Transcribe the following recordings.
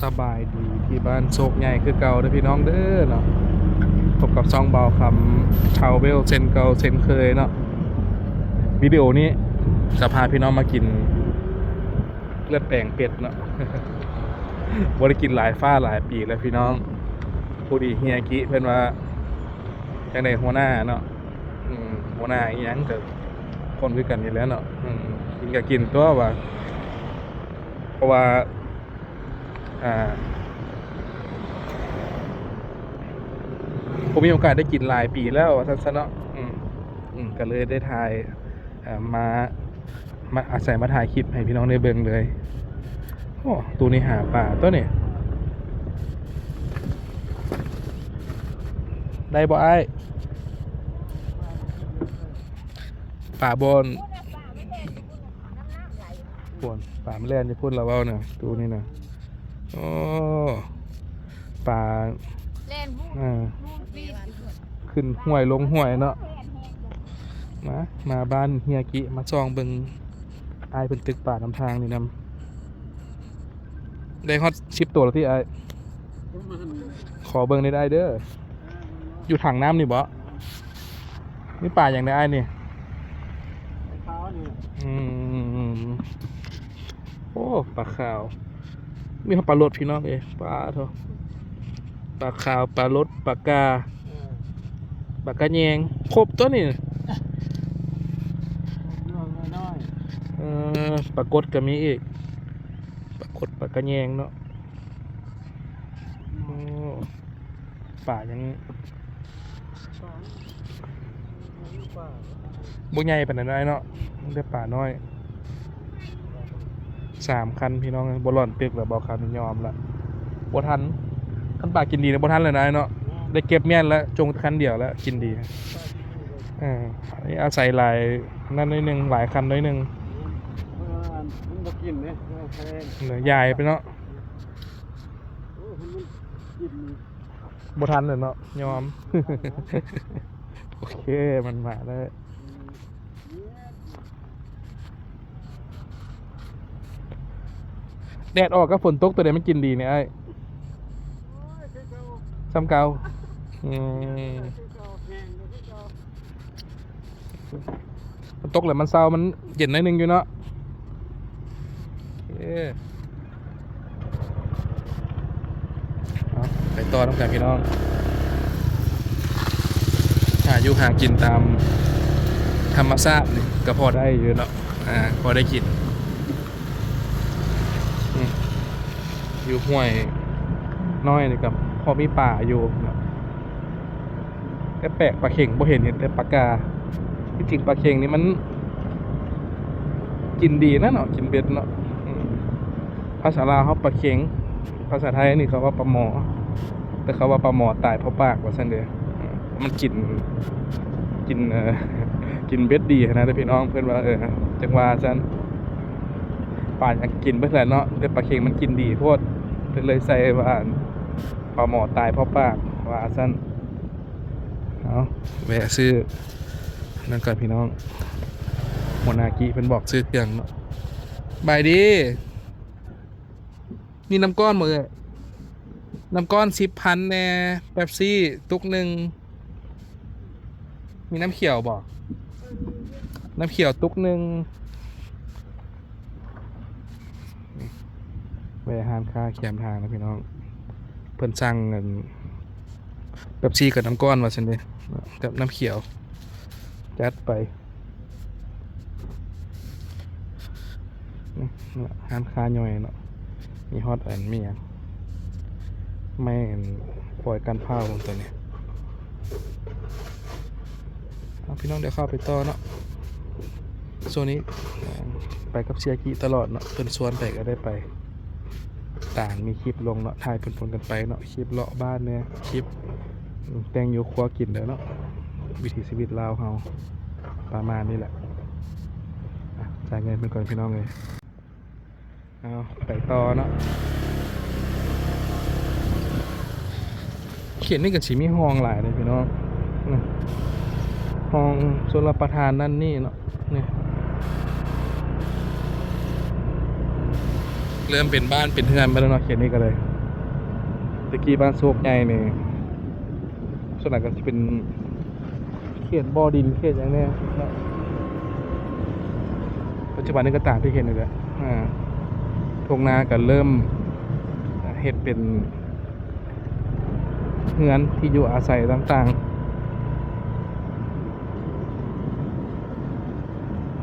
ສະບາຍດີທີ່ບ້ານໂຊກໃຫຍ່ຄືເກົ່າເດີພີ່ນ້ອງເດີເນາະ. ພົບກັບຊ່ອງບ່າວຄຳ Travel ເຊັ່ນເກົ່າເຊັ່ນເຄີຍເນາະ. ວິດີໂອນີ້ຈະພາພີ່ນ້ອງມາກິນເລືອດແປງເປັດເນາະ. ບໍ່ໄດ້ກິນຫຼາຍຟ້າຫຼາຍປີແລ້ວພີ່ນ້ອງ. ພໍດີເຮຍກິເພິ່ນວ່າຈັ່ງໃດຫົວໜ້າເນາະ. ອືມ ຫົວໜ້າອີ່ຫຍັງກະຄົນຄືກັນນີ້ແຫຼະເນາະ. ອືມ ກິນກະກິນຕົວະວ່າ ເພາະວ່າ ອ່າ ບໍ່ມີໂອກາດໄດ້ກິນຫຼາຍປີແລ້ວວ່າຊັ້ນຊະເນາະ. ອືມ ອືມ ກະເລີຍໄດ້ຖ່າຍ ເອີ່ມ ມາ ມາ ອາໄສມາຖ່າຍຄລິບໃຫ້ພີ່ນ້ອງໄດ້ເບິ່ງເລີຍ. ໂອ້ ຕູ້ນີ້ຫາປາຕົວະນີ້ ໄດ້ບໍ່ອ້າຍ? ປາບ່ອນ ພຸ້ນ ປາມັນແລ່ນຢູ່ພຸ້ນລະເວົ້ານະ ຕູ້ນີ້ນະ. ໂອ້ ປາ ແລ່ນ ເອີ ຂຶ້ນຫ້ວຍລົງຫ້ວຍເນາະ. ມາ ມາບ້ານເຮຍກິ ມາສ່ອງເບິ່ງອ້າຍເພິ່ນຕຶກປານຳທາງນີ້ນຳ. ໄດ້ຮອດສິບໂຕແລ້ວຕິອ້າຍ? ປະມານນັ້ນແຫຼະ. ຂໍເບິ່ງແດ່ອ້າຍເດີ. ເອີ ຢູ່ຖັງນ້ຳນີ້ບໍ? ມີປາຫຍັງແດ່ອ້າຍນີ້? ປາຂາວນີ້. ອືມ ໂອ້ ປາຂາວ ມີຮອດປາລົດພີ່ນ້ອງເອີຍ. ປາໂທ້ ປາຂາວ ປາລົດ ປາກາ ເອີ ປາກະແຍງ ຄົບຕົວະນີ້. ເອີ ປາກົດກະມີອີກ ປາກົດ ປາກະແຍງເນາະ. ໂອ້ ປາຫຍັງ ບໍ່ໃຫຍ່ປານໃດເນາະ ມີແຕ່ປານ້ອຍ. ສາມຄັນພີ່ນ້ອງເອີຍ ບໍ່ລ່ອນຕຶກແລ້ວ ບ່າວຄຳນີ້ຍອມລະ ບໍ່ທັນ. ຄັນປາກິນດີນະ ບໍ່ທັນແລ້ວນະອ້າຍເນາະ. ໄດ້ເກັບແມ່ນລະ ຈົ່ງຄັນດຽວລະ ກິນດີ. ເອີ ອັນນີ້ອາໄສຫຼາຍນັ້ນໜ້ອຍໜຶ່ງ ຫຼາຍຄັນໜ້ອຍໜຶ່ງ. ມັນບໍ່ກິນເດ້ ມັນແພງ ເອີ ຢາຍໄປເນາະ. ໂອ້ ມັນກິນ ບໍ່ທັນແລ້ວເນາະ ຍອມ. ໂອເຄ ມັນມາແລ້ວ. ແດດອອກກັບຝົນຕົກ ໂຕໃດມັນກິນດີນີ້ອ້າຍ? ໂອ້ຍ ຄືເກົ່າ ສ່ຳເກົ່າ. ອືມ ຄືເກົ່າ ແຫ້ງກໍຄືເກົ່າ. ມັນຕົກແລ້ວມັນເຊົາ ມັນເຢັນໜ້ອຍໜຶ່ງຢູ່ເນາະ. ໂອເຄ ເອົາ ໄປຕໍ່ນຳກັນພີ່ນ້ອງ. ຫາຢູ່ຫາກິນຕາມທຳມະຊາດນີ້ກະພໍໄດ້ຢູ່ເນາະ. ອ່າ ພໍໄດ້ກິນ. ອືມ ຢູ່ຫ້ວຍນ້ອຍນີ້ກະພໍມີປາຢູ່ເນາະ. ແຕ່ແປກ ປາເຂັງບໍ່ເຫັນ ເຫັນແຕ່ປາກາ. ທີ່ຈິງປາເຂັງນີ້ມັນກິນດີນະເນາະ ກິນເບັດເນາະ. ອືມ ພາສາລາວເຮົາປາເຂັງ ພາສາໄທນີ້ເຂົາວ່າປາໝໍ ແຕ່ເຂົາວ່າປາໝໍຕາຍເພາະປາກວ່າຊັ້ນເດີ. ມັນກິນ ກິນ ເອີ ກິນເບັດດີຫັ້ນນະພີ່ນ້ອງ. ເພິ່ນວ່າ ເອີ ຈັ່ງວ່າຊັ້ນ ປາຫຍັງກິນເບິດແຫຼະເນາະ ແຕ່ປາເຂັງມັນກິນດີໂພດ ເພິ່ນເລີຍໃສ່ວ່າ ປາໝໍຕາຍເພາະປາກ ວ່າຊັ້ນ. ເອົາ ແວະຊື້ນັ້ນກ່ອນພີ່ນ້ອງ. ຫົວໜ້າກີ້ເພິ່ນບອກຊື້ເຄື່ອງເນາະ. ບາຍດີ. ມີນ້ຳກ້ອນບໍ່ເອີຍ? ນ້ຳກ້ອນສິບພັນແດ່ ເປັບຊີຕຸກໜຶ່ງ. ມີນ້ຳຂຽວບໍ່? ນ້ຳຂຽວຕຸກໜຶ່ງ. ນີ້ ແວະຮ້ານຄ້າແຄມທາງນະພີ່ນ້ອງ. ເພິ່ນສັ່ງອັນ ເປັບຊີກັບນ້ຳກ້ອນວ່າຊັ້ນເດ ກັບນ້ຳຂຽວ ຈັດໄປ. ນີ້ ຮ້ານຄ້າຍ່ອຍເນາະ ມີຮອດອັນ ມີຫຍັງ ໄມ້ອັນ ຟອຍກັນພາວຕົວນີ້. ເອົາ ພີ່ນ້ອງ ດຽວເຂົ້າໄປຕໍ່ເນາະ. ຊ່ວງນີ້ ເອີ ໄປກັບເຊຍກິຕະຫຼອດເນາະ ເພິ່ນຊວນໄປກະໄດ້ໄປ. ຕ່າງມີຄລິບລົງເນາະ ຖ່າຍປົນໆກັນໄປເນາະ ຄລິບເລາະບ້ານແດ່ ຄລິບ ອືມ ແຕ່ງຢູ່ຄົວກິນເດີເນາະ. ວິຖີຊີວິດລາວເຮົາປະມານນີ້ແຫຼະ. ອ່ະ ຈ່າຍເງິນເພິ່ນກ່ອນພີ່ນ້ອງເອີຍ. ເອົາ ໄປຕໍ່ເນາະ. ເຂດນີ້ກະຊິມີຮ່ອງຫຼາຍເດ້ພີ່ນ້ອງ ນີ້ ຮ່ອງຊົນລະປະທານນັ້ນນີ້ເນາະ ນີ້. ເລີ່ມເປັນບ້ານເປັນເຮືອນໄປແລ້ວເນາະ ເຂດນີ້ກໍໄດ້. ແຕ່ກີ້ບ້ານໂຊກໃຫຍ່ນີ້ ສ່ວນຫຼາຍກໍຊິເປັນເຂດບໍ່ດິນເຂດຫຍັງແດ່ເນາະ. ປັດຈຸບັນນີ້ກໍຕາມທີ່ເຫັນນີ້ແຫຼະ ອາ ທົ່ງນາກໍເລີ່ມເຮັດເປັນເຮືອນທີ່ຢູ່ອາໄສຕ່າງໆ.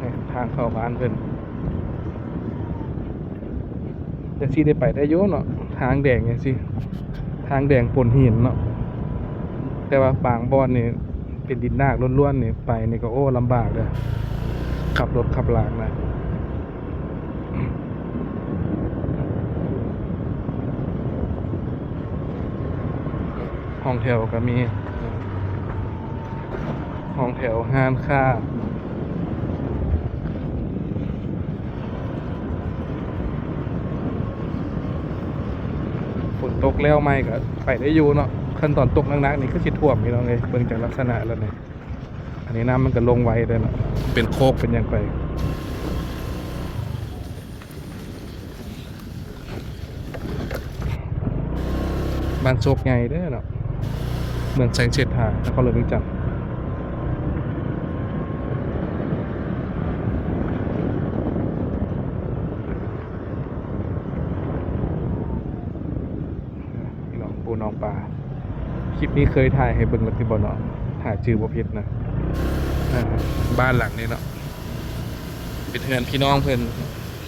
ນີ້ທາງເຂົ້າບ້ານເພິ່ນ ຈັ່ງຊີ້ໄດ້ໄປໄດ້ຢູ່ເນາະ ທາງແດງຈັ່ງຊີ້ ທາງແດງປົນຫີນເນາະ. ແຕ່ວ່າບາງບ່ອນນີ້ເປັນດິນນາກລ້ວນໆນີ້ ໄປນີ້ກໍ ໂອ້ ລຳບາກເດີ້ ຂັບລົດຂັບລານນະ. ຫ້ອງແຖວກໍມີ ຫ້ອງແຖວ ຮ້ານຄ້າ. ຝົນຕົກແລ້ວໃໝ່ກໍໄປໄດ້ຢູ່ເນາະ. ຄັນຕອນຕົກໜັກໆນີ້ຄືຊິຖ້ວມ ພີ່ນ້ອງເອີຍ ເບິ່ງຈາກລັກສະນະແລ້ວນີ້. ອັນນີ້ນ້ຳມັນກໍລົງໄວເດ້ເນາະ ເປັນໂຄກເປັນຫຍັງໄປ. ບ້ານໂຊກໃຫຍ່ເດີເນາະ ເມືອງໄຊເສດຖາ ນະຄອນຫຼວງວຽງຈັນ. ພີ່ນ້ອງ ປູໜອງປາ ຄລິບນີ້ເຄີຍຖ່າຍໃຫ້ເບິ່ງແລ້ວຕິບໍ່ເນາະ ຖ້າຈື່ບໍ່ຜິດນະ. ບ້ານຫຼັງນີ້ເນາະ ເປັນເຮືອນພີ່ນ້ອງເພິ່ນ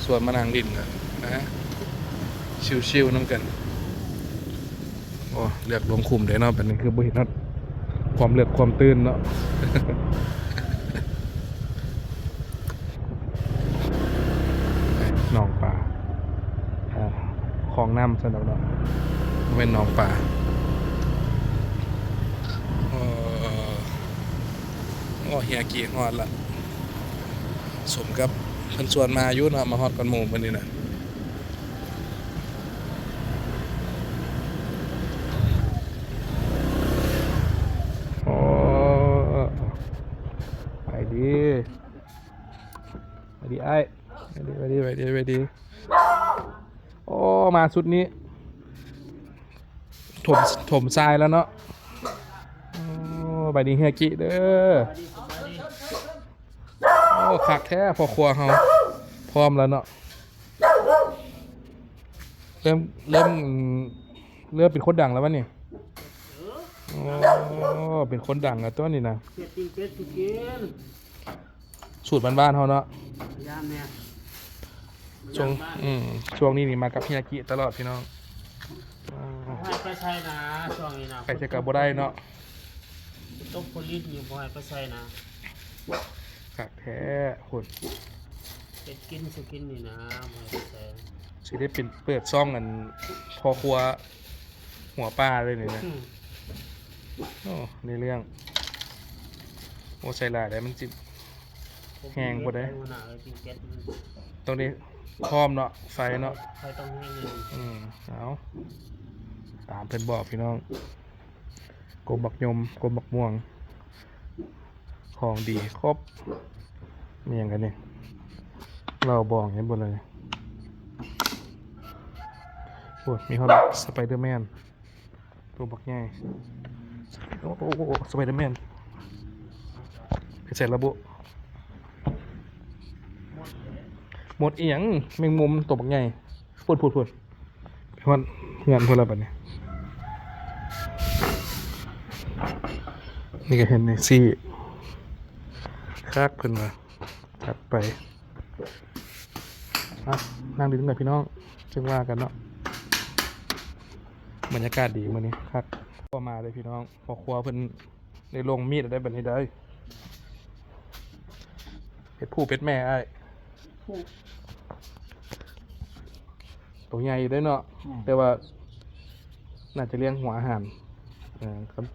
ຊວນມານັ່ງຫຼິ້ນນະ ຊິວໆນຳກັນ. ໂອ້ ເລືອກລົງຂຸມເດ້ເນາະ ບັດນີ້ຄືບໍ່ເຫັນຮອດຄວາມເລິກຄວາມຕື້ນເນາະ. ໜອງປາ ອ່າ ຄອງນ້ຳຊັ້ນດອກເນາະ ບໍ່ແມ່ນໜອງປາ. ໂອ້ ໂອ້ ເຮືອກີ້ຮອດລະ ສົມກັບເພິ່ນຊວນມາຢູ່ເນາະ ມາຮອດກ່ອນໝູ່ມື້ນີ້ນະ. ໂອ້ ໄປດີ ໄປດີອ້າຍ ໄປດີ ໄປດີ ໄປດີ ໄປດີ. ໂອ້ ມາຊຸດນີ້ ຖົມ ຖົມຊາຍແລ້ວເນາະ. ໂອ້ ໄປດີເຮືອກິເດີ. ໂອ້ ຄັກແທ້ ພໍ່ຄົວເຮົາ ພ້ອມແລ້ວເນາະ. ເລີ່ມ ເລີ່ມ ເລີ່ມເປັນຄົນດັງແລ້ວວະນີ້. ໂອ້ ເປັນຄົນດັງແລ້ວຕົວນີ້ນະ. ເຮັດປີ້ງເປັດຊິກິນ. ສູດບ້ານໆເຮົາເນາະ. ຍາມແດ່ ຊ່ວງ ອືມ ຊ່ວງນີ້ນີ້ມາກັບເຮຍາກິຕະຫຼອດ ພີ່ນ້ອງ. ບໍ່ໃຫ້ໄປໃສນະ ຊ່ວງນີ້ນະ ໄປໃສກໍບໍ່ໄດ້ເນາະ. ຕົກຝົນລິນຢູ່ ບໍ່ໃຫ້ໄປໃສນະ. ຄັກແທ້ພຸ້ນ ເຮັດກິນສູ່ກິນນີ້ນະ ບໍ່ໃຫ້ໄປໃສ. ຊິໄດ້ເປັນ ເປີດຊ່ອງອັນ ພໍ່ຄົວຫົວປ່າເລີຍນີ້ນະ. ອືມ ໂອ້ ໃນເລື່ອງ ໂອ້ ໃສ່ຫຼາຍໄດ້ ມັນຊິແຮງໂພດເດ້. ຫົວໜ້າເອີຍ ປີ້ງເປັດ ຕ້ອງໄດ້ພ້ອມເນາະ ໄຟເນາະ ໄຟຕ້ອງແຮງໜ້ອຍໜຶ່ງ. ອືມ ເອົາ ຕາມເພິ່ນບອກ ພີ່ນ້ອງ. ກົມບັກຍົມ ກົມບັກມ່ວງ ຂອງດີຄົບ. ມີຫຍັງກັນນີ້ ເຫຼົ້າບອງເຫັນບໍ່ເລີຍ. ໂອ້ຍ ມີຮອດສະໄປເດີແມນ ຕົວບັກໃຫຍ່. ໂອ້ ໂອ້ ໂອ້ ສະໄປເດີແມນ ໄປໃສລະບຸ. ມົດອີ່ຫຍັງ ແມງມຸມຕົວບັກໃຫຍ່. ພຸ້ນ ພຸ້ນ ພຸ້ນ ຮອດເຮືອນພຸ້ນລະບັດນີ້. ນີ້ກໍເຫັນນີ້ ຊີ້ຄັກເພິ່ນວ່າ ຈັດໄປ. ອ່ະ ນັ່ງຫຼິ້ນກັນ ພີ່ນ້ອງ ຈຶ່ງວ່າກັນເນາະ. ບັນຍາກາດດີມື້ນີ້ ຄັກ. ກໍມາເລີຍ ພີ່ນ້ອງ ພໍ່ຄົວເພິ່ນ ໄດ້ລົງມີດໄດ້ບັດນີ້ໄດ້. ເປັດຜູ້ເປັດແມ່ອ້າຍ ໂຕໃຫຍ່ຢູ່ເດ້ເນາະ. ອືມ ແຕ່ວ່າໜ້າຈະລ້ຽງຫົວອາຫານ. ເອີ ຄັນ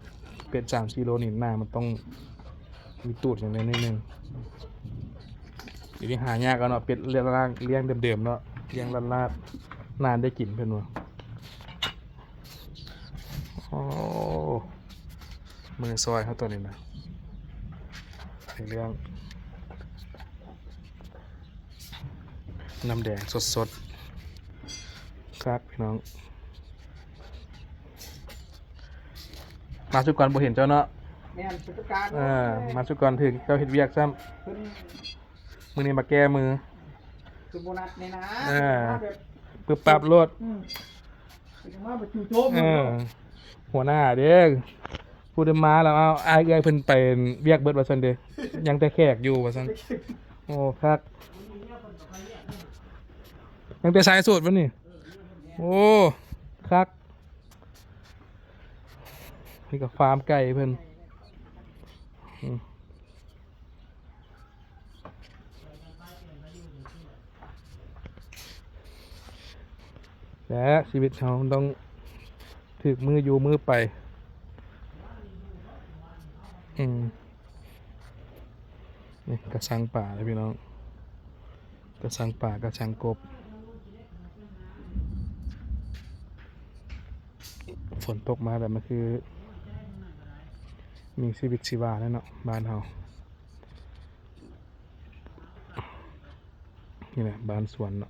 ເປັດສາມສີ່ໂລນີ້ ໜ້າມັນຕ້ອງມີຕູດຫຍັງແດ່ໜ້ອຍໜຶ່ງ. ດຽວນີ້ຫາຍາກແລ້ວເນາະ ເປັດລ້ຽງ ລ້ຽງເດີມໆເນາະ ລ້ຽງລາດໆ ນານໄດ້ກິນເພິ່ນວ່າ. ໂອ້ ມືຊອຍເຮົາຕົວນີ້ນະ ໃນເລື່ອງ ນ້ຳແດງສົດໆ. ຄັກພີ່ນ້ອງ ມາສຸກອນບໍ່ເຫັນເຈົ້າເນາະ. ແມ່ນ ຜູ້ຈັດການ ເອີ ມາສຸກອນຖືກເຈົ້າເຮັດວຽກຊ້ຳ ເພິ່ນ ມື້ນີ້ມາແກ້ມື ຄືບໍ່ນັດນີ້ນະ ເອີ ມາແບບປຶບປັບໂລດ ອືມ ມາແບບຈູ່ໂຈມ ເອີ ໂລດ ຫົວໜ້າເດ້ ຜູ້ໃດມາແລ້ວ ເອົາ ອ້າຍເອື້ອຍເພິ່ນໄປວຽກເບິດວ່າຊັ້ນເດ້ ຍັງແຕ່ແຂກຢູ່ວ່າຊັ້ນ. ໂອ້ ຄັກ ຍັງແຕ່ຊາຍໂສດວະນີ້. ໂອ້ ຄັກ ນີ້ກໍຟາມໄກ່ເພິ່ນ ອືມ ແລະ ຊີວິດເຮົາມັນຕ້ອງຖືກມື້ຢູ່ມື້ໄປ ອືມ ນີ້ກະຊັງປາເດ້ພີ່ນ້ອງ ກະຊັງປາ ກະຊັງກົບ. ຝົນຕົກມາແລ້ວມັນຄືມີຊີວິດຊີວາແລ້ວເນາະ ບ້ານເຮົາ. ນີ້ແຫຼະ ບ້ານສວນເນາະ.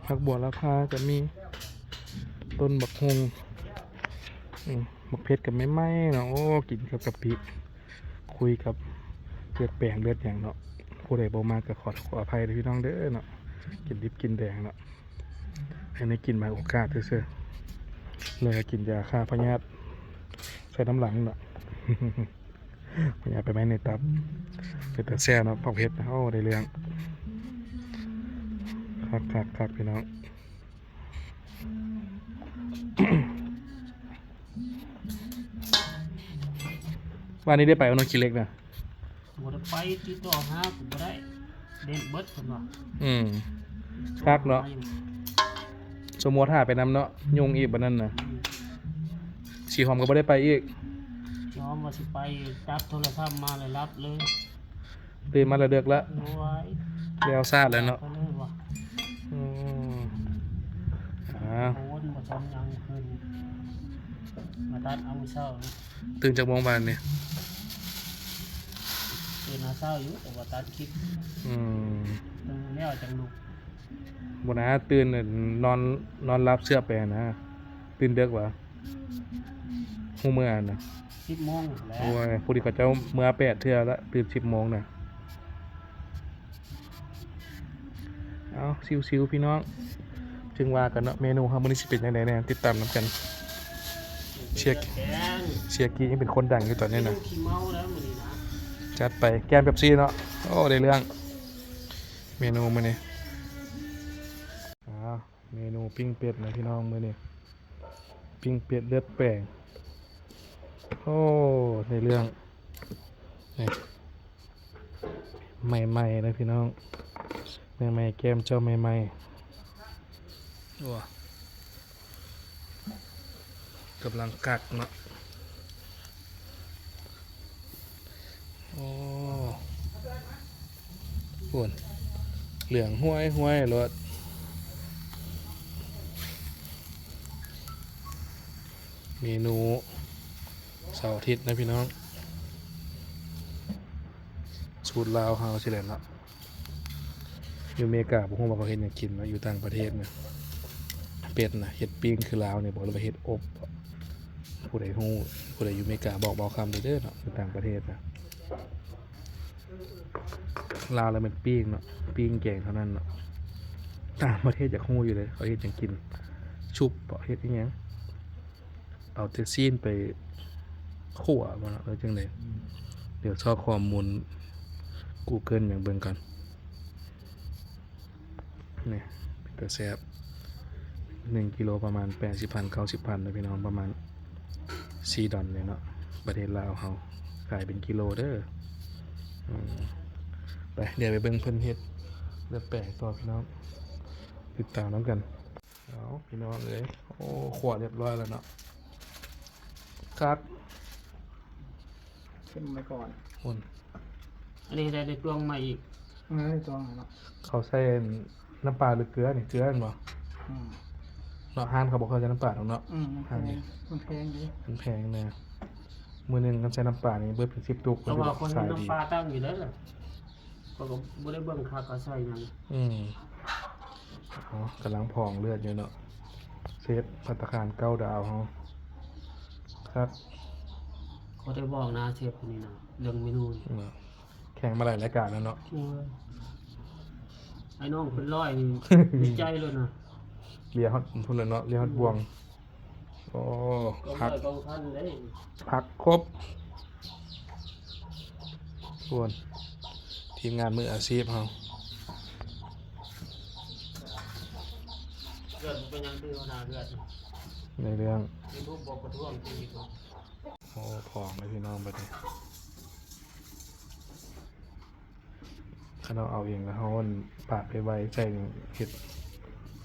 ຜັກບົວລາວຄາກໍມີ ຕົ້ນບັກຫຸ່ງ ອືມ ບັກເຜັດກໍໃໝ່ໆເນາະ. ໂອ້ ກິນກັບກະປິ ຄຸຍກັບເລືອດແປງເລືອດຫຍັງເນາະ. ຜູ້ໃດບໍ່ມັກກໍຂໍໂທດຂໍອະໄພເດີພີ່ນ້ອງເດີເນາະ ກິນດິບກິນແດງເນາະ. ອັນນີ້ກິນໃບໂອກາດຊື່ໆ ແລ້ວກໍກິນຢາຂ້າພະຍາດໃສ່ນຳຫຼັງເນາະ ພະຍາດໄປໄໝ້ໃນຕັບ. ເປັນຕາແຊບເນາະ ຜັກເຜັດ. ໂອ້ ໄດ້ເລື່ອງ ຄັກໆໆ ພີ່ນ້ອງ. ວານນີ້ໄດ້ໄປບໍ່ເນາະ ຂີ້ເຫຼັກນະ? ບໍ່ໄດ້ໄປ ຕິດຕໍ່ຫາກໍບໍ່ໄດ້ ເດ້ງເບິດເພິ່ນວ່າ. ອືມ ຄັກເນາະ ສົມມຸດຫາໄປນຳເນາະ ຍຸ່ງອີກບັດນັ້ນນະ. ອືມ ສີຫອມກໍບໍ່ໄດ້ໄປອີກ. ສີຫອມວ່າຊິໄປ ຈັບໂທລະສັບມາແລ້ວຫຼັບເລີຍ. ຕື່ນມາແລ້ວເດິກລະ. ໂອ້ຍ ແລ້ວຊາດແລ້ວເນາະ. ໄປເລີຍວ່າ. ອືມ ອ່າ ໂອ້ຍ ບໍ່ທັນຫຍັງຄືນ ມາຕັດເອົາມື້ເຊົ້າ. ຕື່ນຈັກໂມງວານນີ້? ຕື່ນຫາເຊົ້າຢູ່ ແຕ່ວ່າຕັດຄລິບ. ອືມ ຕື່ນແລ້ວຈັ່ງລຸກ. ບໍ່ນະ ຕື່ນນອນ ນອນຫຼັບເຊື່ອໄປຫັ້ນນະ. ຕື່ນເດິກຫວາ? ຮູ້ເມື່ອຫັ້ນນະ ສິບໂມງແລ້ວ. ໂອ້ຍ ຜູ້ທີ່ເຂົາເຈົ້າເມື່ອແປດເທື່ອລະ ຕື່ນສິບໂມງນະ. ເອົາ ຊິວໆ ພີ່ນ້ອງ ຈຶ່ງວ່າກັນເນາະ ເມນູເຮົາມື້ນີ້ຊິເປັນຈັ່ງໃດແດ່ ຕິດຕາມນຳກັນ. ເຊຍ ເຊຍກີ້ຍັງເປັນຄົນດັງຢູ່ຕອນນີ້ນະ. ຂີ້ເມົາແລ້ວມື້ນີ້ນະ. ຈັດໄປ ແກ້ມເປັບຊີເນາະ. ໂອ້ ໄດ້ເລື່ອງ ເມນູມື້ນີ້. ອ້າວ ເມນູປີ້ງເປັດນະພີ່ນ້ອງ ມື້ນີ້ ປີ້ງເປັດເລືອດແປງ. ໂອ້ ໃນເລື່ອງ ນີ້ ໃໝ່ໆ ນະພີ່ນ້ອງ ໃໝ່ໆ ແກ້ມເຈົ້າໃໝ່ໆ. ໂອ້ ກຳລັງກັກເນາະ. ໂອ້ ພຸ້ນ ເຫຼືອງຮວຍໆໂລດ. ເມນູເສົາອາທິດນະພີ່ນ້ອງ ສູດລາວເຮົາຊີ້ແຫຼະເນາະ. ຢູ່ເມກາບໍ່ຮູ້ວ່າເຂົາເຮັດຫຍັງກິນເນາະ ຢູ່ຕ່າງປະເທດນະ ເປັດນະ ເຮັດປີ້ງຄືລາວນີ້ບໍ ຫຼືວ່າເຮັດອົບບໍ? ຜູ້ໃດຮູ້ ຜູ້ໃດຢູ່ເມກາບອກເບົາຄຳເດີເນາະ ຢູ່ຕ່າງປະເທດນະ. ລາວລະແມ່ນປີ້ງເນາະ ປີ້ງແກງເທົ່ານັ້ນເນາະ. ຕ່າງປະເທດຢາກຮູ້ຢູ່ເດ້ ເຂົາເຮັດຫຍັງກິນ ຊຸບບໍ ເຮັດອີ່ຫຍັງ? ເອົາແຕ່ຊີ້ນໄປຂົ້ວບໍ່ເນາະ ຫຼືຈັ່ງໃດ? ດຽວຊອກຂໍ້ມູນ Google ຫຍັງເບິ່ງກ່ອນ. ນີ້ ເປັນຕາແຊບ ໜຶ່ງກິໂລປະມານແປດສິບພັນ ເກົ້າສິບພັນເດີພີ່ນ້ອງ ປະມານສີ່ດອນເລີຍເນາະ. ປະເທດລາວເຮົາຂາຍເປັນກິໂລເດີ. ອືມ ໄປ ດຽວໄປເບິ່ງເພິ່ນເຮັດເລືອດແປງຕໍ່ພີ່ນ້ອງ ຕິດຕາມນຳກັນ. ເອົາ ພີ່ນ້ອງເອີຍ ໂອ້ ຂົ້ວຮຽບຮ້ອຍແລ້ວເນາະ. ຄັກ ເຂັ້ມໄວ້ກ່ອນ ພຸ້ນ. ອັນນີ້ໄດ້ ໄດ້ຕວງໃໝ່ອີກ ເອີ ໄດ້ຕວງໃໝ່ເນາະ. ເຂົາໃສ່ນ້ຳປາ ຫຼືເກືອນີ້ ເກືອແມ່ນບໍ່? ອືມ ເນາະ ຮ້ານເຂົາບໍ່ຄ່ອຍໃສ່ນ້ຳປາດອກເນາະ. ອືມ ມັນແພງ ຮ້ານນີ້ ມັນແພງເດ້ ມັນແພງແດ່. ມື້ໜຶ່ງຄັນໃສ່ນ້ຳປານີ້ເບິດເປັນສິບຕຸກ ແຕ່ວ່າຂ້ອຍເຫັນນ້ຳປາຕັ້ງຢູ່ເດີ ຂ້ອຍກໍບໍ່ໄດ້ເບິ່ງຄັກວ່າໃສ່ຫຍັງ. ອືມ ອໍ ກຳລັງພອງເລືອດຢູ່ເນາະ ເຊຟພັດຕາຄານເກົ້າດາວເຮົາ. ຄັກ ຂໍໄດ້ບອກນະ ເຊຟຄົນນີ້ນະ ເລື່ອງເມນູນີ້ ເນາະ ແຂ່ງມາຫຼາຍລາຍການແລ້ວເນາະ. ໂອ້ຍ ໄອ້ນ້ອງເປັນຮ້ອຍນີ້ ໃນໃຈໂລດນະ ເລຍຮອດພຸ້ນແລ້ວເນາະ ເລຍຮອດບ່ວງ. ໂອ້ ກອງຮ້ອຍກອງພັນເດ້ ຜັກຄົບ ໂອ້ ທີມງານມືອາຊີບເຮົາ. ເລືອດບໍ່ເປັນຫຍັງ ຄືຫົວໜ້າເລືອດ ໃນເລື່ອງ YouTube ບໍ່ປະທ້ວງຄື. ໂອ້ ພອງເລີຍພີ່ນ້ອງ ບັດນີ້ ຄັນເຮົາເອົາເອງແລ້ວເຮົາ ອັນ ປາດໄວໆໃສ່ນີ້ ເຮັດ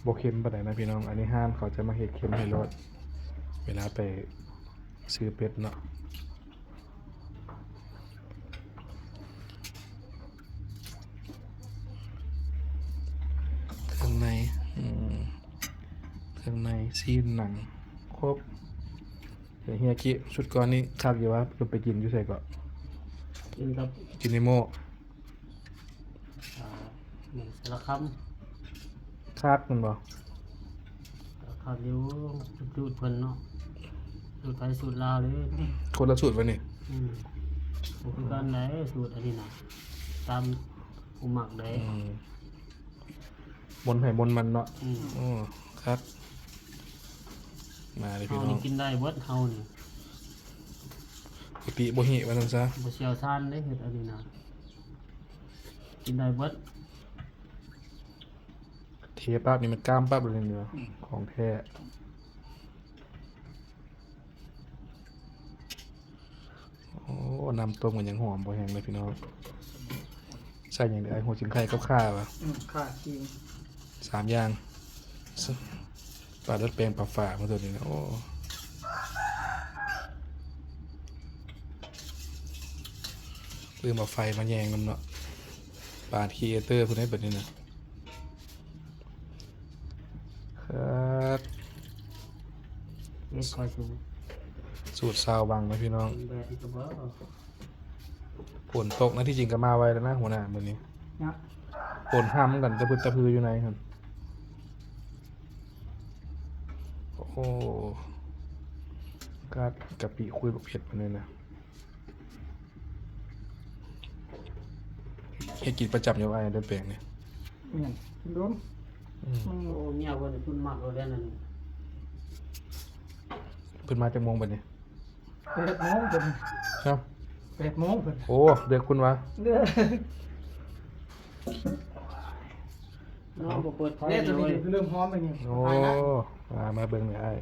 ບໍ່ເຄັມປານໃດນະພີ່ນ້ອງ. ອັນນີ້ຮ້ານເຂົາຈະມາເຮັດເຄັມໃຫ້ໂລດ ເວລາໄປຊື້ເປັດເນາະ. ເຄື່ອງໃນ ອືມ ເຄື່ອງໃນ ຊີ້ນ ໜັງ ຄົບ. ເຮີຍ ເຮຍກິ ຊຸດກ່ອນນີ້ຄັກຢູ່ຫວາ? ເພິ່ນໄປກິນຢູ່ໃສເກາະ? ກິນກັບ ກິນໃນໝໍ້ ອ່າ ແມ່ນ ສາລະຄຳ ຄັກແມ່ນບໍ່? ຄັກຢູ່ ສູດເພິ່ນເນາະ ສູດໄທສູດລາວເດ້. ຄົນລະສູດວະນີ້? ອືມ ບໍ່ຄືກັນໃດ ສູດອັນນີ້ນະ ຕາມຜູ້ມັກໃດ. ອືມ ມົນໃຜມົນມັນເນາະ. ອືມ ໂອ້ ຄັກ ມາເລີຍພີ່ນ້ອງ ເຮົານີ້ກິນໄດ້ເບິດ ເຮົານີ້ ບໍ່ຕິບໍ່ຫິວ່າຊັ້ນຊະ ບໍ່ຊ່ຽວຊານເດ້ເຮັດອັນນີ້ນະ ກິນໄດ້ເບິດ. ເທປັບນີ້ມັນກ້າມປັບເລີຍນີ້ ອືມ ຂອງແທ້. ໂອ້ ນ້ຳຕົ້ມກໍຍັງຫອມບໍ່ແຫ້ງເລີຍພີ່ນ້ອງ. ໃສ່ຫຍັງເດີອ້າຍ? ຫົວຊິງໄຄກັບຂ່າຫວາ? ອືມ ຂ່າ ຂີງ ສາມຢ່າງ ປາດັດແປງ ປາຝາ ມາຕົວນີ້ນະ. ໂອ້ ລືມເອົາໄຟມາແຍງນຳເນາະ ປານຄຣີເອເຕີພຸ້ນເດ້ບັດນີ້ນະ. ຄັກ ເຮັດຂ້ອຍສູດ ສູດຊາວວັງນະພີ່ນ້ອງ. ແບບນີ້ກໍບໍ່ ຝົນຕົກນະ ທີ່ຈິງກໍມາໄວແລ້ວນະຫົວໜ້າມື້ນີ້ນະ ຝົນຫ້ຳກັນຕະພຶດຕະພືຢູ່ໃນຫັ້ນ. ໂອ້ ກາດກະປິຄຸຍບັກເຜັດປານນີ້ນະ. ເຮັດກິນປະຈຳຢູ່ອ້າຍ ເດີແປງນີ້. ແມ່ນ ກິນດົນ. ອືມ ມັນ ໂອ້ ເມຍເພິ່ນ ເພິ່ນມັກໂລດແລ້ວນັ້ນ. ເພິ່ນມາຈັກໂມງບັດນີ້? ແປດໂມງເພິ່ນ. ຮະ? ແປດໂມງເພິ່ນ. ໂອ້ ເດືອກພຸ້ນຫວາ? ເດືອກ ນ້ອງບໍ່ເປີດໄຟເລີຍ ເລີ່ມຫອມແລ້ວນີ້. ໂອ້ ອ່າ ມາເບິ່ງນີ້ອ້າຍ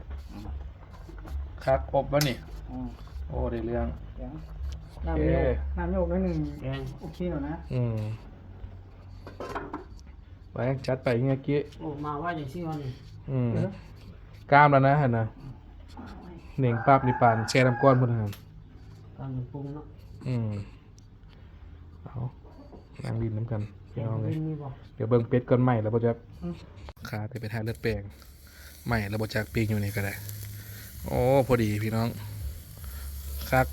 ຄັກອົບບໍ່ນີ້? ອືມ ໂອ້ ໄດ້ເລື່ອງ. ນ້ຳໂຍກ ນ້ຳໂຍກໜ້ອຍໜຶ່ງ ໂອເຄແລ້ວນະ. ອືມ ໄປ ຈັດໄປເຮຍກິ. ໂອ້ ມາໄວຈັ່ງຊີ້ວະນີ້. ອືມ ກ້າມແລ້ວນະຫັ້ນນະ ເໜັງປັບນີ້ປານແຊ່ນ້ຳກ້ອນພຸ້ນຫັ້ນ ປານປຸງເນາະ. ອືມ ເອົາ ນັ່ງຫຼິ້ນນຳກັນພີ່ນ້ອງເອີຍ. ດຽວເບິ່ງເປັດກ່ອນ ໄໝ້ແລ້ວບໍ່ຈັກ. ອືມ ຂ້າແຕ່ໄປຖ່າຍເລືອດແປງ ໄໝ້ແລ້ວບໍ່ຈັກ ປີ້ງຢູ່ນີ້ກໍໄດ້. ໂອ້ ພໍດີພີ່ນ້ອງ ຄັກ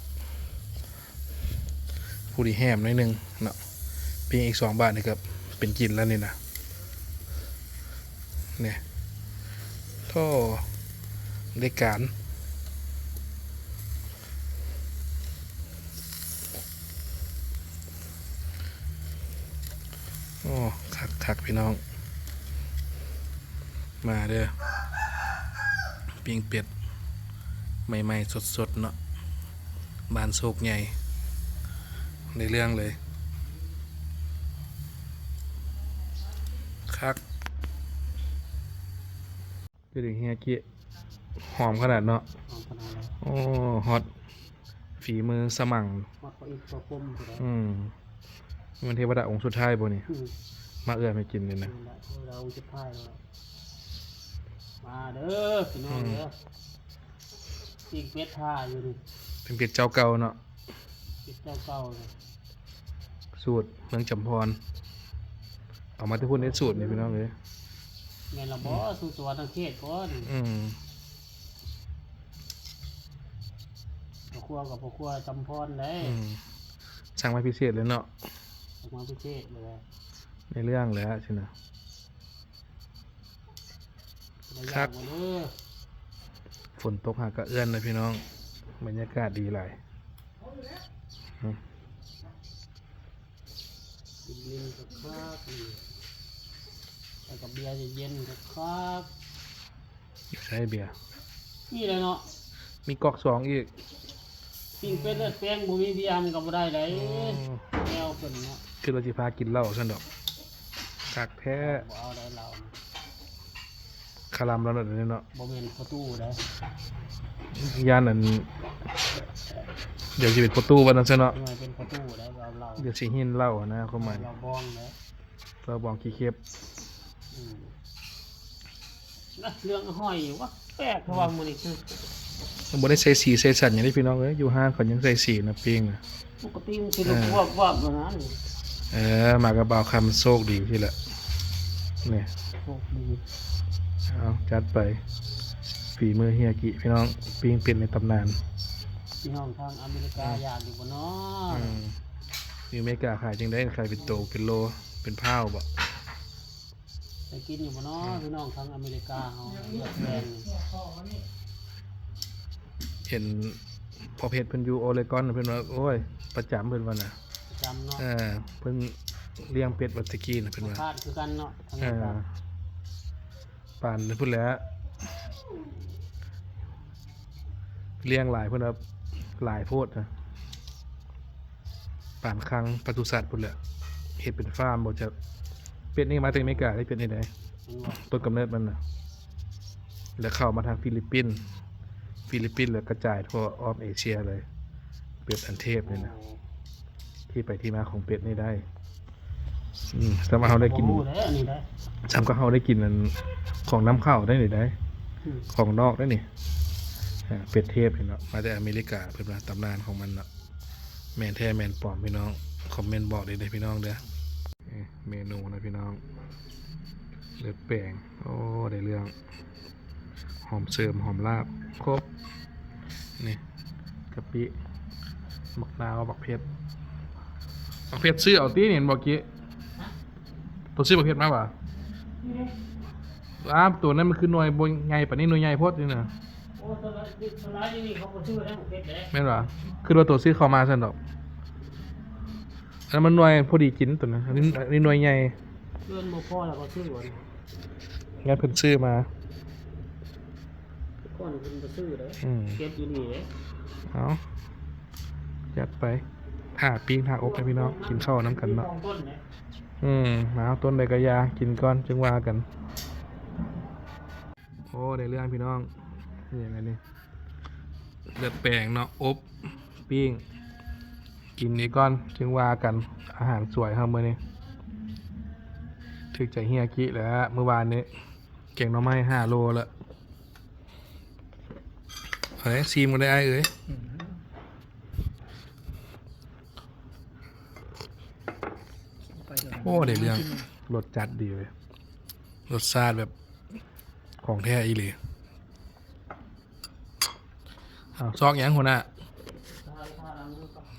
ຜູ້ດີແຮມໜ້ອຍໜຶ່ງເນາະ. ປີ້ງອີກສອງບາດນີ້ກໍເປັນກິນແລ້ວນີ້ນະ. ນີ້ ໂທ້ ໄດ້ການ. ໂອ້ ຄັກໆ ພີ່ນ້ອງ ມາເດີ ປີ້ງເປັດໃໝ່ໆ ສົດໆ ເນາະ ບ້ານໂຊກໃຫຍ່ ໃນເລື່ອງເລີຍ ຄັກ. ເປັນຫຍັງເຮຍກິ ຫອມຂະໜາດເນາະ. ຫອມຂະໜາດເລີຍ. ໂອ້ ຮອດ ຝີມືສະໝັງ ຮອດພໍ່ອິດພໍ່ຄົມ. ອືມ ແມ່ນເທວະດາອົງສຸດທ້າຍບໍ່ນີ້? ອືມ ມາເອື້ອມໃຫ້ກິນນີ້ນະ. ເທວະດາອົງສຸດທ້າຍແລ້ວ. ມາເດີພີ່ນ້ອງເດີ. ອືມ ປີ້ງເປັດຖ້າຢູ່ນີ້ ເປັນເປັດເຈົ້າເກົ່າເນາະ. ເປັດເຈົ້າເກົ່າເລີຍ ສູດເມືອງຈຳພອນ ເອົາມາແຕ່ພຸ້ນເດ້ ສູດນີ້ພີ່ນ້ອງເອີຍ. ແມ່ນລະບໍ່? ອືມ ສູ່ຕົວະທາງເຂດກ່ອນ. ອືມ ພໍ່ຄົວກັບພໍ່ຄົວສຳພອນເດ້. ອືມ ສັ່ງມາພິເສດເລີຍເນາະ. ສັ່ງມາພິເສດເລີຍ. ໃນເລື່ອງແຫຼະຊີ້ນະ. ຄັກ. ຝົນຕົກຫາກະເອື້ອນນະພີ່ນ້ອງ. ບັນຍາກາດດີຫຼາຍ. ອືມ ກິນເຢັນຄັກໆ ແລ້ວກໍເບຍເຢັນໆ ຄັກໆ. ຢູ່ໃສເບຍ? ນີ້ແຫຼະເນາະ ມີກອກສອງອີກ. ປີ້ງເປັດເລືອດແປງ ບໍ່ມີເບຍມັນກໍບໍ່ໄດ້ໃດ໋. ອໍ ແນວເພິ່ນເນາະ ຄິດວ່າຊິພາກິນເຫຼົ້າຊັ້ນດອກ. ຄັກແທ້. ບໍ່ເອົາໄດ້ເຫຼົ້ານະ. ຄາລຳລາວເນາະ ດຽວນີ້ເນາະ. ບໍ່ແມ່ນພໍ່ຕູ້ໃດ໋. ຢ້ານອັນ ດຽວຊິເປັນພໍ່ຕູ້ວ່າຊັ້ນຊະເນາະ. ເປັນພໍ່ຕູ້ໃດ໋ ເອົາເຫຼົ້າ. ດຽວຊິຫີນເຫຼົ້າຫັ້ນນະ ຄວາມໝາຍ. ເຫຼົ້າບອງໃດ໋. ເຫຼົ້າບອງຂີ້ເຂັບ. ອືມ ນະ ເລື່ອງຫອຍວ່າແປກເພາະວ່າມື້ນີ້ຄື ມັນບໍ່ໄດ້ໃສ່ສີໃສ່ສັນຫຍັງເດ້ພີ່ນ້ອງເອີຍ. ຢູ່ຮ້ານເຂົາຍັງໃສ່ສີນະ ປີ້ງນະ. ປົກກະຕິມັນຊິລຸກ ເອີ ວາບໆ ແລ້ວນະ. ເອີ ມາກັບບ່າວຄຳ ໂຊກດີຊີ້ແຫຼະນີ້. ໂຊກດີ. ເອົາ ຈັດໄປ. ຝີມືເຮຍກິພີ່ນ້ອງ ປີ້ງເປັດໃນຕຳນານ. ພີ່ນ້ອງທາງອາເມລິກາ ອືມ ຢາກຢູ່ບໍ່ເນາະ? ອືມ ຢູ່ອາເມລິກາຂາຍຈັ່ງໃດ? ຂາຍເປັນໂຕ ເປັນໂລ ເປັນພາວບໍ? ໄດ້ກິນຢູ່ບໍ່ເນາະ ອືມ ພີ່ນ້ອງທາງອາເມລິກາເຮົາ? ເລືອກແພງ. ເຫັນພໍ່ເພັດເພິ່ນຢູ່ໂອເລກອນ ເພິ່ນວ່າ ໂອ້ຍ ປະຈຳ ເພິ່ນວ່ານະ. ປະຈຳເນາະ. ເອີ ເພິ່ນລ້ຽງເປັດວັດຕະກີ້ນະ ເພິ່ນວ່າ. ຂາດຄືກັນເນາະ ເອີ ປານພຸ້ນແຫຼະ ລ້ຽງຫຼາຍ ເພິ່ນວ່າຫຼາຍໂພດນະ. ປານຄັງປະສຸສັດພຸ້ນແຫຼະ ເຮັດເປັນຟາມບໍ່ຈັກ. ເປັດນີ້ມາແຕ່ອາເມລິກາເດ້ ເປັດນີ້ໄດ໋ ຕົ້ນກຳເນີດມັນນະ ແລ້ວເຂົ້າມາທາງຟີລິບປິນ ຟີລິບປິນ ແລ້ວກະຈາຍທົ່ວອ້ອມເອເຊຍເລີຍ ເປັດອັນເທບນີ້ນະ. ທີ່ໄປທີ່ມາຂອງເປັດນີ້ໄດ້. ອືມ ສ່ຳວ່າເຮົາໄດ້ກິນ ບໍ່ຮູ້ເດ້ອັນນີ້ໄດ໋ ສ່ຳກັບເຮົາໄດ້ກິນອັນຂອງນຳເຂົ້າໄດ້ນີ້ໄດ໋. ອືມ ຂອງນອກໄດ້ນີ້. ອ່າ ເປັດເທບນີ້ເນາະ ມາແຕ່ອາເມລິກາ ເພິ່ນວ່າຕຳນານຂອງມັນເນາະ. ແມ່ນແທ້ແມ່ນປອມພີ່ນ້ອງ ຄອມເມັນບອກໄດ້ເດີພີ່ນ້ອງເດີ. ນີ້ເມນູນະພີ່ນ້ອງ ເລືອດແປງ. ໂອ້ ໄດ້ເລື່ອງ. ຫອມເສີມ ຫອມລາບ ຄົບ. ນີ້ກະປິ ໝາກນາວ ໝາກເຜັດ. ໝາກເຜັດຊື້ເອົາຕິ ນີ້ເຫັນບໍ່ກີ້? ໂຕຊື້ໝາກເຜັດມາຫວາ? ອ້າ ໂຕນັ້ນມັນຄືໜ່ວຍບໍ່ໃຫຍ່ປານນີ້ ໜ່ວຍໃຫຍ່ໂພດນີ້ນະ. ໂອ້ ສ່ວນຫຼາຍ ສ່ວນຫຼາຍຢູ່ນີ້ເຂົາບໍ່ຊື້ແລ້ວໝາກເຜັດເດ້. ແມ່ນຫວາ? ຄິດວ່າໂຕຊື້ເຂົ້າມາຊັ້ນດອກ. ອັນນັ້ນມັນໜ່ວຍພໍດີກິນໂຕນັ້ນ ອັນນີ້ ອັນນີ້ໜ່ວຍໃຫຍ່. ເພິ່ນບໍ່ພໍແລ້ວກໍຊື້ຫວາ? ຍາດເພິ່ນຊື້ມາ. ກ່ອນເພິ່ນບໍ່ຊື້ເດ້. ອືມ ເກັບຢູ່ນີ້ເດ້. ເອົາ ຈັດໄປ. ຖ້າປີ້ງຖ້າອົບໃຫ້ພີ່ນ້ອງກິນເຂົ້ານຳກັນເນາະ. ອືມ ມາເອົາຕົ້ນໃດກະຢ່າ ກິນກ່ອນຈຶ່ງວ່າກັນ. ໂອ້ ໄດ້ເລື່ອງພີ່ນ້ອງ. ນີ້ຫຍັງອັນນີ້? ເລືອດແປງເນາະ ອົບ ປີ້ງ ກິນອີກກ່ອນຈຶ່ງວ່າກັນ. ອາຫານສວຍເຮົາມື້ນີ້ ຖືກໃຈເຮຍກິແລ້ວ. ມື້ວານນີ້ ແກງໜໍ່ໄມ້ຫ້າໂລແລ້ວ. ເອົາເດ້ ຊີມກັນເດີອ້າຍເອີຍ. ອືມ ໂອ້ ໄດ້ເລື່ອງ. ລົດຈັດດີເວີຍ ລົດຊາດແບບຂອງແທ້ອີ່ຫຼີ. ເອົາ ຊອກຫຍັງຫົວໜ້າ?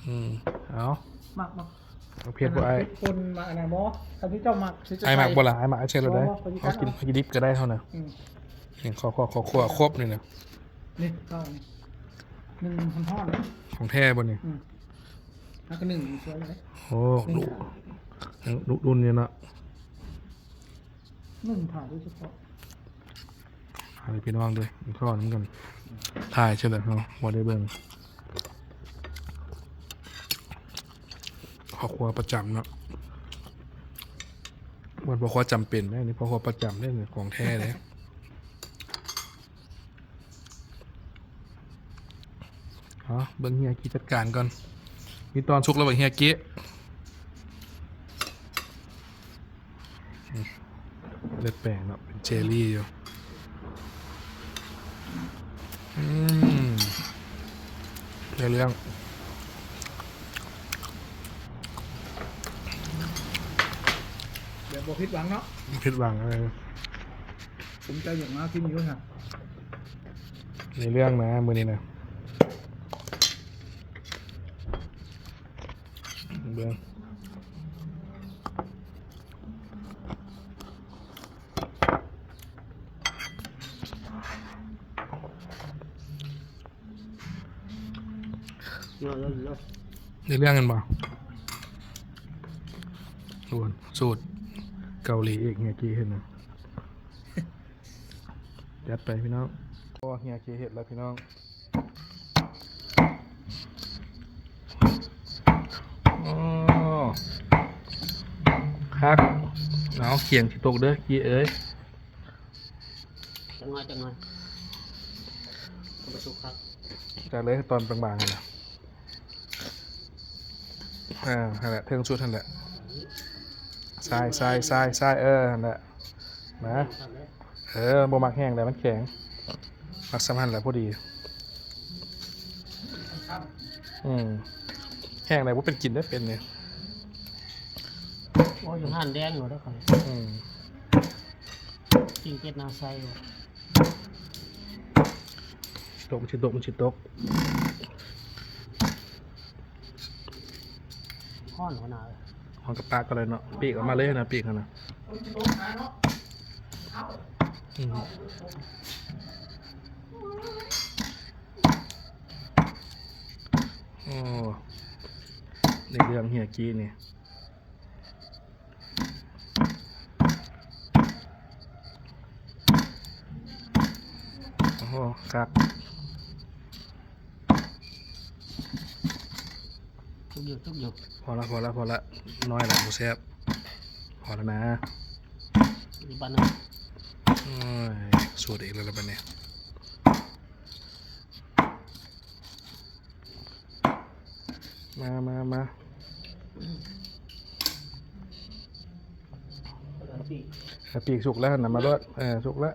ອືມ ເອົາ ໝາກ ໝາກ ໝາກເຜັດບໍ່ອ້າຍ? ຄົນມາອັນນັ້ນບໍ່? ຄັນທີ່ເຈົ້າມັກ ອ້າຍມັກບໍ່ລະ? ອ້າຍມັກອ້າຍໃສ່ໂລດເດີ. ບໍ່ ບໍ່ ເອົາກິນ ກິນດິບກໍໄດ້ເທົ່ານັ້ນ. ອືມ ນີ້ ຂອບ ຂອບ ຂອບຄົບນີ້ນະ. ນີ້ ເອົານີ້ ໜຶ່ງຮ້ອນໆ ເດ້. ຂອງແທ້ບໍ່ນີ້? ອືມ ແລ້ວກໍໜຶ່ງສວຍເລີຍ. ໂອ້ ດຸ ດຸດຸນຢູ່ເນາະ. ໜຶ່ງຖ່າຍໂດຍສະເພາະ ໃຫ້ພີ່ນ້ອງເດີ ເຂົ້ານຳກັນ ຖ່າຍເທື່ອໃດເຮົາບໍ່ໄດ້ເບິ່ງ. ພໍ່ຄົວປະຈຳເນາະ ບໍ່ແມ່ນພໍ່ຄົວຈຳເປັນເດ້ ນີ້ພໍ່ຄົວປະຈຳເດ້ ຂອງແທ້ເດ້. ເອົາ ເບິ່ງເຮຍກິຈັດການກ່ອນ. ມີຕອນສຸກແລ້ວເບິ່ງເຮຍກິ. ອືມ ເລືອດແປງເນາະ ເປັນເຈລລີຢູ່. ອືມ ໄດ້ເລື່ອງ ແບບບໍ່ຜິດຫວັງເນາະ. ບໍ່ຜິດຫວັງເລີຍ. ສົມໃຈຢາກມາກິນຢູ່ຫັ້ນ ໃນເລື່ອງນະ ມື້ນີ້ນະ ເບິ່ງ ໃນເລື່ອງແມ່ນບໍ່? ໂອ້ ສູດເກົາຫຼີອີກ ເຮຍຈີເຫັນນະ. ຈັດໄປພີ່ນ້ອງ. ໂອ້ ເຮຍຈີເຮັດແລ້ວພີ່ນ້ອງ. ໂອ້ ຄັກ. ເອົາ ຄຽງຊິຕົກເດີ ຈີເອີຍ. ຈັກໜ້ອຍ ຈັກໜ້ອຍ ມັນບໍ່ສຸກຄັກ. ຈັດເລີຍ ຕອນບາງໆຫັ້ນນະ. ອ່າ ຫັ້ນແຫຼະ ເທິງສຸດຫັ້ນແຫຼະ. ຊາຍ ຊາຍ ຊາຍ ຊາຍ ເອີ ຫັ້ນແຫຼະ ມາ. ເອີ ບໍ່ມັກແຫ້ງແຫຼະ ມັນແຂງ. ມັກສ່ຳຫັ້ນແຫຼະ ພໍດີ. ອືມ ແຫ້ງແຫຼະ ບໍ່ເປັນກິນເດ້ ເປັນນີ້. ໂອ້ ຢູ່ຮ້ານແດງໂລດເດ້ຂ້ອຍ. ອືມ ປີ້ງເປັດນາໄຊ. ຕົກ ມັນຊິຕົກ ມັນຊິຕົກ. ຮ້ອນຫົວໜ້າເອີຍ. ຮ້ອນກະປາກກໍໄດ້ເນາະ. ປີກອອກມາເລີຍນະ ປີກຫັ້ນນະ. ອືມ ໂອ້ ໃນເລື່ອງເຮຍຈີນີ້. ໂອ້ ຄັກ. ສຸກຢູ່ ສຸກຢູ່. ພໍລະ ພໍລະ ພໍລະ. ນ້ອຍລະ ບໍ່ແຊບ. ພໍລະນະ. ອີກບາດໜຶ່ງ. ໂອ້ຍ ສູດອີກແລ້ວລະບາດນີ້. ມາ ມາ ມາ. ປີກສຸກແລ້ວຫັ້ນນະ ມາໂລດ. ເອີ ສຸກແລ້ວ.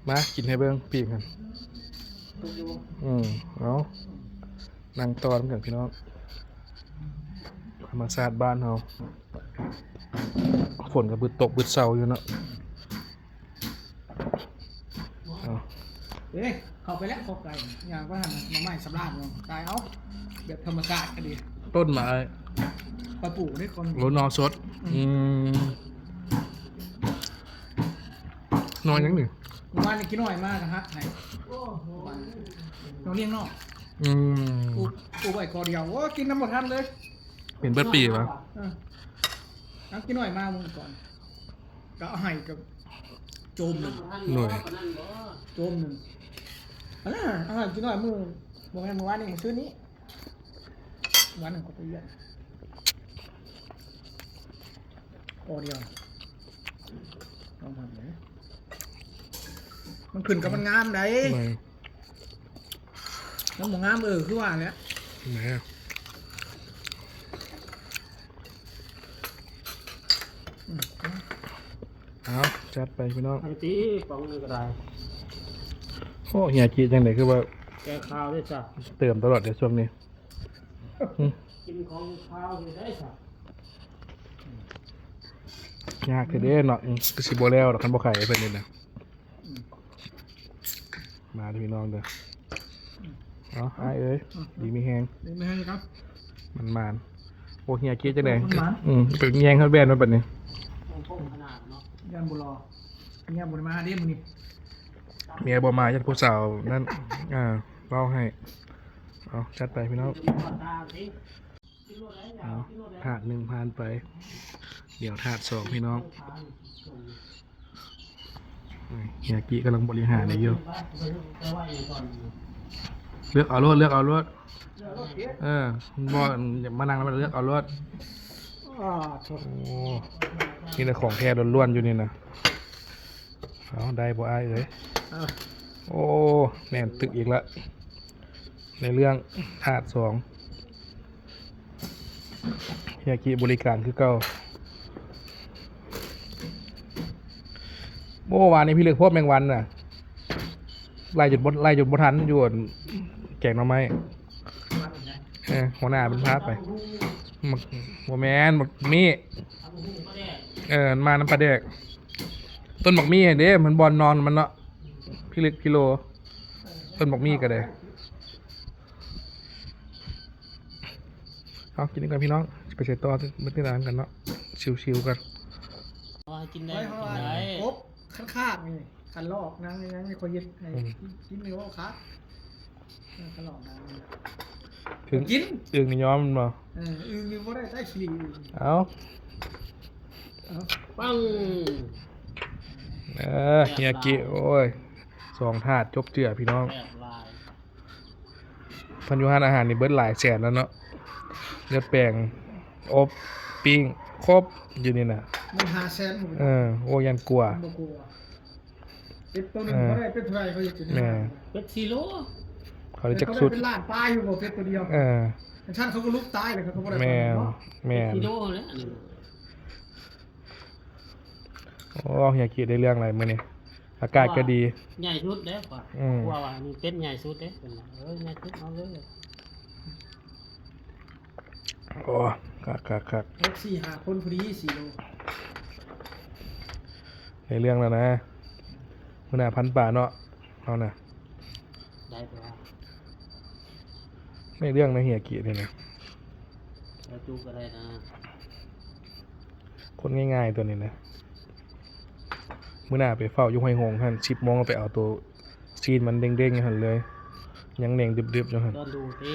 ມາ ກິນໃຫ້ເບິ່ງ ປີກຫັ້ນ. ສຸກຢູ່. ອືມ ເອົາ ນັ່ງຕໍ່ນຳກັນພີ່ນ້ອງ. ທຳມະຊາດບ້ານເຮົາ. ຝົນກໍບຶດຕົກບຶດເຊົາຢູ່ເນາະ. ເອົາ ເອີ ເຂົ້າໄປແລ້ວ ເຂົ້າໄປ ຍ່າງໄປຫັ້ນນະ ໜໍ່ໄມ້ສຳລານເນາະ ຕາຍເອົາ ແບບທຳມະຊາດກໍດີ. ຕົ້ນໄມ້ ຂ້ອຍປູກເດ້ ໂອ້ ໜໍ່ສົດ. ອືມ ໜໍ່ຫຍັງນີ້? ເມື່ອວານນີ້ກິນໜໍ່ມາກໍຫັກໃຫ້ ໜໍ່ລຽງນອກ. ອືມ ປູກ ປູກໄວ້ກໍດຽວ ໂອ້ ກິນນຳບໍ່ທັນເລີຍ. ເປັນເບິດປີວະ? ເອີ ເອົາ ກິນໜໍ່ມາມື້ກ່ອນ ກໍເອົາໃຫ້ກັບໂຈມໜຶ່ງ. ໂດຍ ໂຈມໜຶ່ງ. ອັນນັ້ນ ອາຫານກິນໜໍ່ມື້ ບໍ່ແມ່ນມື້ວານນີ້ ມື້ຊືນນີ້ ວານນັ້ນກໍໄປວຽກ ພໍດຽວ ລອງທຳເບິ່ງ. ມັນຂຶ້ນກັບມັນງາມໃດ. ມັນບໍ່ງາມ ເອີ ຄືວ່າແຫຼະ ແໝ. ເອົາ ຈັດໄປພີ່ນ້ອງ. ເອົາຕິ ປອງໜຶ່ງກໍໄດ້. ໂອ້ ເຮຍຈີຈັ່ງໃດຄືວ່າແກ່ຄາວເດ້ຊະ ເຕີມຕະຫຼອດເດ້ຊ່ວງນີ້. ກິນຂອງຄາວຢູ່ໄດ້ຊະ. ຍາກແທ້ເດ້ເນາະ. ອືມ ຄືຊິບໍ່ແລ້ວດອກ ຄັນບໍ່ໄຂເພິ່ນນີ້ນະ. ມາເດີພີ່ນ້ອງເດີ. ເອົາ ອ້າຍເອີຍ ດີມີແຮງ ດີມີແຮງຢູ່ຄັບ ມັນມານ. ໂອ້ ເຮຍຈີຈັ່ງໃດ? ມັນມານ. ອືມ ໄປແຍ່ງເຮົາແບນມາບັດນີ້. ຢ້ານບໍ່ລໍ ເມຍບໍ່ໄດ້ມາເດ້ມື້ນີ້. ເມຍບໍ່ມາ ຢ້ານຜູ້ສາວນັ້ນ ອ່າ ເວົ້າໃຫ້. ເອົາ ຈັດໄປພີ່ນ້ອງ. ເອົາ ຖາດໜຶ່ງຜ່ານໄປ ດຽວຖາດສອງພີ່ນ້ອງ. ເຮຍຈີກຳລັງບໍລິຫານໃຫ້ຢູ່. ເລືອກເອົາໂລດ ເລືອກເອົາໂລດ. ເອີ ບໍ່ ມານັ່ງນຳ ເລືອກເອົາໂລດ. ໂອ້ ມີແຕ່ຂອງແທ້ລ້ວນໆຢູ່ນີ້ນະ. ເອົາ ໄດ້ບໍ່ອ້າຍເອີຍ? ໂອ້ ແໜ້ນຕຶກອີກລະ ໃນເລື່ອງຖາດສອງ. ເຮຍຈີບໍລິການຄືເກົ່າ. ໂອ້ ວານນີ້ພິລຶກໂພດແມງວັນນະ ໄລ່ຈົນບໍ່ ໄລ່ຈົນບໍ່ທັນຢູ່ ອັນ ແກງໜໍ່ໄມ້. ເອີ ຫົວໜ້າເພິ່ນພາໄປ. ໝາກ ບໍ່ແມ່ນ ໝາກມີ້. ເອີ ມັນມານຳປາແດກ. ຕົ້ນບັກມີ້ຫັ້ນເດ້ ມັນບ່ອນນອນມັນເນາະ ພິລຶກພິໂລ ຕົ້ນບັກມີ້ກໍໄດ້. ເອົາ ກິນນີ້ກ່ອນພີ່ນ້ອງ ຊິໄປໃສຕໍ່ ເບິ່ງຕິດຕາມກັນເນາະ ຊິວໆກັນ. ເອົາໃຫ້ກິນໄດ້ ກິນໄດ້ ກົບຄັນຄາກນີ້ ຄັນລອກນາງຍັງ ຂ້ອຍເຮັດໃຫ້ ອືມ ກິນ ກິນນີ້ ໂອ້ ຄັກ ເອີ ຄັນລອກນາງ ເຖິງ ກິນ ອຶ່ງນີ້ຍອມແມ່ນບໍ່? ເອີ ອຶ່ງນີ້ບໍ່ໄດ້ ໄດ້ຂີ້ ເອົາ ເອົາ ປັງ ເອີ ເຮຍາກິ ໂອ້ຍ ສອງຖາດຈົບເຈື່ອພີ່ນ້ອງ. ເພິ່ນຢູ່ຮ້ານອາຫານນີ້ເບິດຫຼາຍແສນແລ້ວເນາະ ເລືອກແປງ ອົບ ປີ້ງ ຄົບຢູ່ນີ້ນະ ມັນຫ້າແສນພຸ້ນ. ເອີ ໂອ້ ຢ້ານກົວ ບໍ່ກົວ ເປັດໂຕໜຶ່ງ ເອີ ບໍ່ໄດ້ເປັດເທົ່າໃດ ເຂົາເຮັດຢູ່ນີ້ ແມ່ນ ເປັດສີ່ໂລ ເຂົາໄດ້ຈັກຊຸດ ເປັນລ້ານປາຍຢູ່ບໍ່ ເປັດໂຕດຽວ. ເອີ ຈັ່ງຊັ້ນເຂົາກໍລຸກຕາຍແລ້ວ ເຂົາກໍບໍ່ໄດ້ ແມ່ນ ເນາະ ແມ່ນ ເປັດສີ່ໂລແຫຼະ ອັນນີ້. ໂອ້ ເຮຍາກິໄດ້ເລື່ອງຫຼາຍມື້ນີ້ ອາກາດກໍດີ ໃຫຍ່ສຸດເດ້ ອືມ ວ່າວ່ານີ້ເປັນໃຫຍ່ສຸດເດ້ ເອີ ໃຫຍ່ສຸດ ເອົາເລີຍ. ໂອ້ ຄັກໆໆ ຫົກສີ່ຫ້າຄົນພໍດີ ສີ່ໂລ ໄດ້ເລື່ອງແລ້ວນະ. ມື້ໜ້າພັນປາເນາະ ເຮົານະ ໄດ້ຕົວະ ໄດ້ເລື່ອງນະ ເຮຍາກິນີ້ນະ ແລ້ວຈູກໍໄດ້ນະ. ຄົນງ່າຍໆ ຕົວນີ້ນະ ມື້ໜ້າໄປເຝົ້າຢູ່ຫ້ວຍຫົງຫັ້ນ ສິບໂມງ ໄປເອົາໂຕຊີ້ນມັນເດ້ງໆ ຢູ່ຫັ້ນເລີຍ ຍັງແດງດຶບໆ ຢູ່ຫັ້ນ ດອນດູເດ້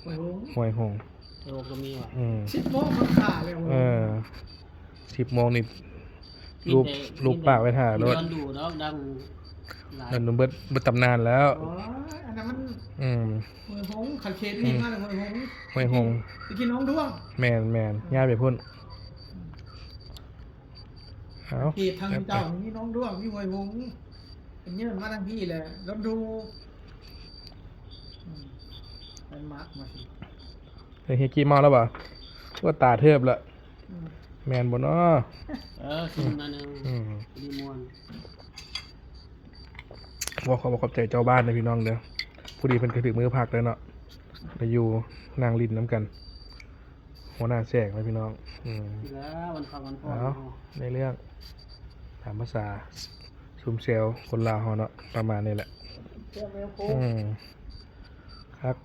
ຫ້ວຍຫົງ ຫ້ວຍຫົງ ໂຕກໍມີວ່ະ ອືມ ສິບໂມງເຂົາຂາຍແລ້ວ ເອີ ສິບໂມງນີ້ ລູບ ລູບປາກໄວ້ຖ້າໂລດ ດອນດູດອກ ດັງຫຼາຍ ດອນດູເບິດ ເບິດຕຳນານແລ້ວ ໂອ້ຍ ອັນນັ້ນມັນ ອືມ ຫ້ວຍຫົງ ຄັນເຂດນີ້ ອືມ ມາແລ້ວຫ້ວຍຫົງ ຫ້ວຍຫົງ ໄປກິນໜອງດ້ວງ ແມ່ນໆ ຍ້າຍໄປພຸ້ນ. ເອົາ ເຂດທາງເຈົ້າມີໜອງດ້ວງ ມີຫ້ວຍຫົງ ເພິ່ນເຍີ້ນມາທາງພີ້ແຫຼະ ດອນດູ ອືມ ເປັນມາກມາຊິ ເຮີຍ ເຮຍາກິເມົາແລ້ວບໍ່? ວ່າຕາເທີບລະ ອືມ ແມ່ນບໍ່ເນາະ? ເອີ ກິນມາໜຶ່ງ ອືມ ດີມ່ວນ. ຂໍຂອບໃຈເຈົ້າບ້ານເດີພີ່ນ້ອງເດີ ພໍດີເພິ່ນກໍຖືກມື້ພັກແລ້ວເນາະ ໄດ້ຢູ່ນັ່ງຫຼິ້ນນຳກັນ ຫົວໜ້າແສງເລີຍພີ່ນ້ອງ ອືມ ແລ້ວວັນພັກວັນຜ່ອນ ເອົາ ເນາະ ໃນເລື່ອງຕາມພາສາຊຸມແຊວຄົນລາວເຮົາເນາະ ປະມານນີ້ແຫຼະ ອືມ ຄັກ.